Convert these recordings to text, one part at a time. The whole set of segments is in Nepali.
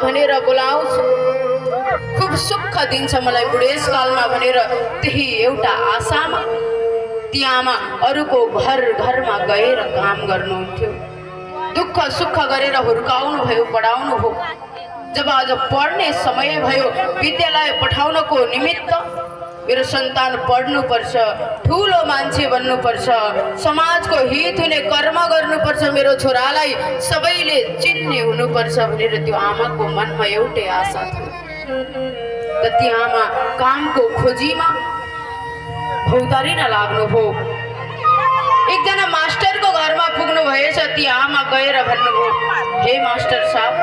भनेर बोलाउँछु, खूब सुख दिन्छ मलाई बुढेसकालमा भनेर त्यही एउटा आशामा ती आमा अरूको घर घरमा गएर काम गर्नुहुन्थ्यो। दुःख सुख गरेर हुर्काउनु भयो, पढाउनु भयो। जब आज पढ्ने समय भयो, विद्यालय पठाउनको निमित्त मेरो सन्तान पढ्नुपर्छ, ठुलो मान्छे बन्नुपर्छ, समाजको हित हुने कर्म गर्नुपर्छ, मेरो छोरालाई सबैले चिन्ने हुनुपर्छ भनेर त्यो आमाको मनमा एउटै आशा थियो। त ती आमा कामको खोजीमा भौतारिन लाग्नुभयो। एकजना मास्टरको घरमा पुग्नु भएछ। ती आमा गएर भन्नुभयो, हे मास्टर साहब,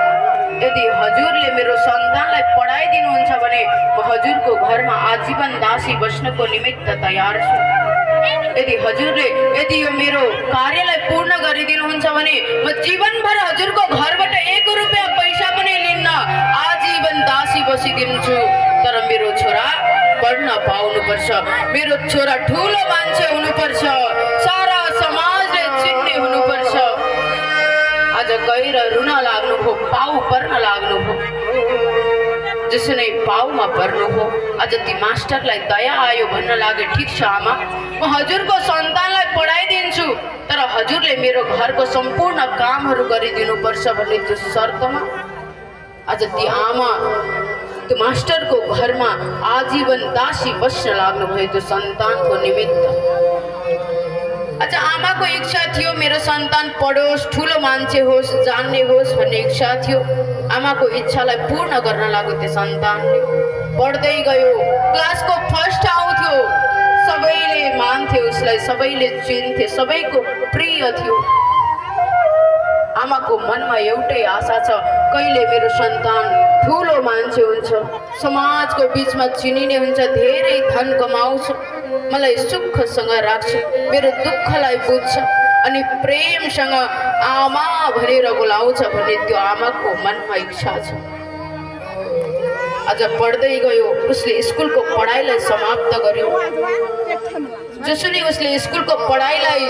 यदि हजुरले मेरो सन्तानलाई पढाइदिनुहुन्छ भने म हजुरको घरमा आजीवन दासी बस्नको निमित्त तयार छु। यदि यो मेरो कार्यलाई पूर्ण गरिदिनुहुन्छ भने म जीवनभर हजुरको घरबाट 1 रुपैयाँ पैसा पनि लिन्न, आजीवन दासी बसिदिन्छु। तर मेरो छोरा पढ्न पाउनुपर्छ, मेरो छोरा ठुलो मान्छे हुनुपर्छ, सारा समाजले चिन्ने हुनुपर्छ। आज गएर रुन लाग्नुभयो, पाउ पर्न लाग्नुभयो। जसो नै पाउमा पर्नु हो। आज ती मास्टरलाई दया आयो, भन्न लागे, ठिक छ आमा, म हजुरको सन्तानलाई पढाइदिन्छु, तर हजुरले मेरो घरको सम्पूर्ण कामहरू गरिदिनुपर्छ भन्ने त्यो शर्तमा आज ती आमा त्यो मास्टरको घरमा आजीवन दासी बस्न लाग्नुभयो त्यो सन्तानको निमित्त। आज आमाको इच्छा थियो मेरो सन्तान पढोस्, ठुलो मान्छे होस्, जान्ने होस् भन्ने इच्छा थियो। आमाको इच्छालाई पूर्ण गर्न लाग्यो त्यो सन्तानले। पढ्दै गयो, क्लासको फर्स्ट आउँथ्यो, सबैले मान्थे उसलाई, सबैले चिन्थे, सबैको प्रिय थियो। आमाको मनमा एउटै आशा छ, कहिले मेरो सन्तान ठुलो मान्छे हुन्छ, समाजको बीचमा चिनिने हुन्छ, धेरै धन कमाउँछ, मलाई सुखसँग राख्छ, मेरो दुःखलाई बुझ्छ अनि प्रेमसँग आमा भनेर बोलाउँछ भन्ने त्यो आमाको मनमा इच्छा छ। आज पढ्दै गयो, उसले स्कुलको पढाइलाई समाप्त गर्यो। जसरी उसले स्कुलको पढाइलाई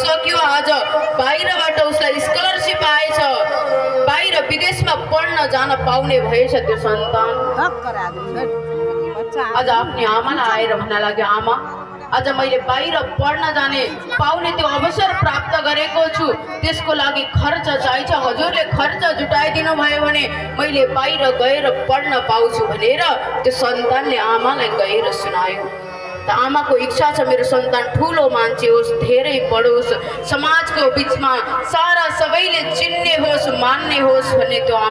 सक्यो, आज बाहिरबाट उसलाई स्कलरसिप आएछ, बाहिर विदेशमा पढ्न जान पाउने भएछ त्यो सन्तान। आज आफ्नो आमालाई आएर भन्न लाग्यो, आमा, आज मैले बाहिर पढ्न जाने पाउने त्यो अवसर प्राप्त गरेको छु, त्यसको लागि खर्च चाहिन्छ, हजुरले खर्च जुटाइदिनु भयो भने मैले बाहिर गएर पढ्न पाउँछु भनेर त्यो सन्तानले आमालाई गएर सुनायो। त आमाको इच्छा छ मेरो सन्तान ठुलो मान्छे होस्, धेरै पढोस्, समाजको बीचमा सारा सबैले चिन्ने होस्, मान्ने होस् भन्ने त्यो